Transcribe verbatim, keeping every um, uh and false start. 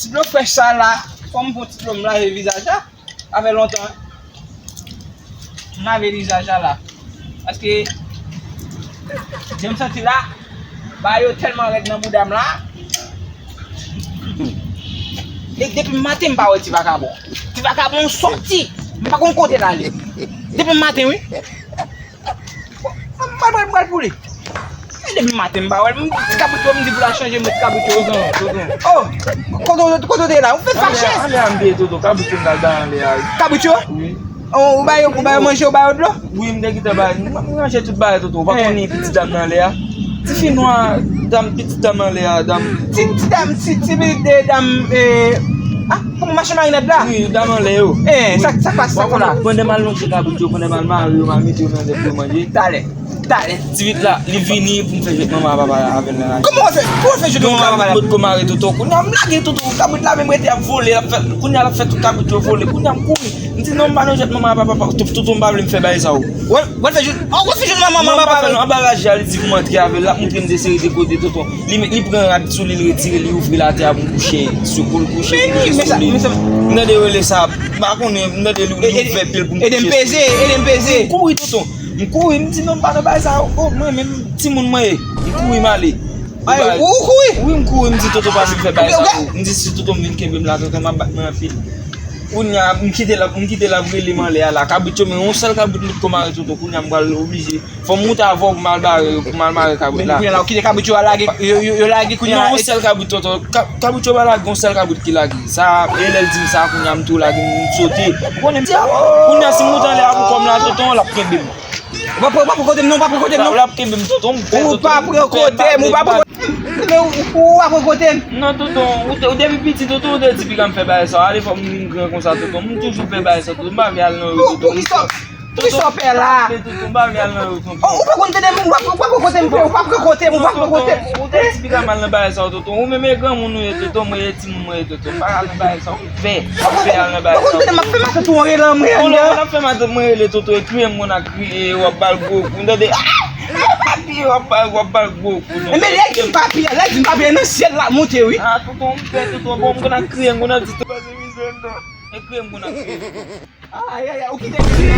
Ti dlo frèch sa la, fò m pran ti dlo m lave vizaj la. Sa fè lontan m lave vizaj la la. Paske jan m santi la, bagay yo tèlman rèd nan bouda m la. E depi maten m pa wè ti vakabon. Ti vakabon sòti. M pa konn kote l ale. Depi maten wi. Mwen pral, mwen pral pou li. E depi maten m pa wè l. M di kabrit yo, m di pou l al chanje, m di kabrit yo. Tonton, tonton. Oh, kote, kote w te ye la? Ou fè fache. Anlè a m te ye, tonton. Kabrit yo m t al bay anlè a. Kabrit yo? Wi. Oh, ou ba yo, ou ba yo manje, ou ba yo dlo? Wi, m te gentan bay. M, m ranje tout bagay, tonton. Ou pa konnen pitit dam nan anlè a? Ti fi nwa, dam, pitit dam anlè a, dam. Ti, ti dam, ti, ti pitit de dam, eh, ah, kòman machann marinad la? Wi, dam anlè yo. Eh, sa, sa k pase, sa k fè la? Pandan m al lonje kabrit yo, pandan m al mare yo, m al mete yo nan lèt pou yo manje. Talè, talè. Ti pitit la, li vini pou m fè jwèt manman ak papa avè l nan lari. Kòman w fè, kòman w fè jwèt manman ak papa la? Yon kabrit potko mare tonton. Kounye a m lage tonton. Kabrit la menm rete ap vole, l ap fè, kounye a l ap fè tout kabrit yo vole. Kounye a m kouri. M di non, m pa nan jwèt manman ak papa. Tonton m pa vle m fè bagay sa yo. Wè, wè l fè jwèt, oh, wè l fè jwèt manman ak papa. Non, m pa fè non. Anba raje a, li di pou m antre avè l, l ap montre m de seri de kote tonton. Li, li pran rad sou li, li retire, li ouvri l atè a pou m kouche sou, pou l kouche, pou m kouche sou li. M tande yo rele sa, m pa konnen, m tande li, li ouvè pye l pou m kouche sou li. Ede m peze, ede m peze. M kouri tonton, m kouri, m di non, m pa nan bagay sa yo. Oh, mwen menm timoun mwen ye, m kouri m ale. Ay, ou kouri? Wi, m kouri, m di tonton pa vin fè bagay sa yo. M di si tonton m vin kenbe m la, tonton m ap bat mwen anpil. Kounye a, m kite l ap, m kite l ap rele m anlè a la. Kabrit yo, men yon sèl kabrit li ko mare tonton. Kounye a, m pral oblije. Fò m moute avè w pou m al bare, pou m al mare kabrit la. Men kounye a la, ou kite kabrit yo a lage, yo, yo, yo lage kounye a la. Non, yon sèl kabrit tonton. Ka-, kabrit yo pa lage, yon sèl kabrit ki lage. Sa, e lè l di m sa, kounye a, m tou lage, m sote. Ou konnen, m di, ah, kounye a, si m moute anlè a pou kò m la, tonton, l ap kenbe m. Ou pa pran, ou pa pran kote m non, ou pa pran kote m non. L ap kenbe m tonton, m pè tonton. Ou pa pran kote m, ou pa pran kote m. Men ou, ou pa pran kote m. Non, tonton, ou, ou depi piti, tonton, ou te di piga m fè bagay sa. Ale fò m vin gran konsa, tonton. M toujou fè bagay sa, tonton. M pa vle al nan yo, tonton. Poukisa, poukisa w pè la? Tonton, m pa vle al nan yo, tonton. Oh, ou pa konn tande m, ou pa, ou pa pran kote m, ou pa pran kote m, ou pa pran kote m. Tonton, ou te di piga m al nan bagay sa, tonton. Ou menm e granmoun ou ye, tonton, mwen e timoun mwen ye, tonton. M pa al nan bagay sa. Fè, fè al nan bagay sa. Ou konn tande m ap fè matant ou antre lan mwen anndan. Ou la, w ap fè matant mwen rele tonton e kriye m konn ak kriye, w ap ba l gwo kou, tande? Ah! Papi, w ap ba, w ap ba l gwo kou, tonton. Enben, lè l di m papi a, lè l di m papi a, nan syèl l ap monte, wi. Ah, tonton, m pè, tonton, bon, m konn ak kriye, m konn ap di, tonton, pase mizè, tonton. E kriye m konn ak kriye. Ay, ay, ay, ou kite kriye.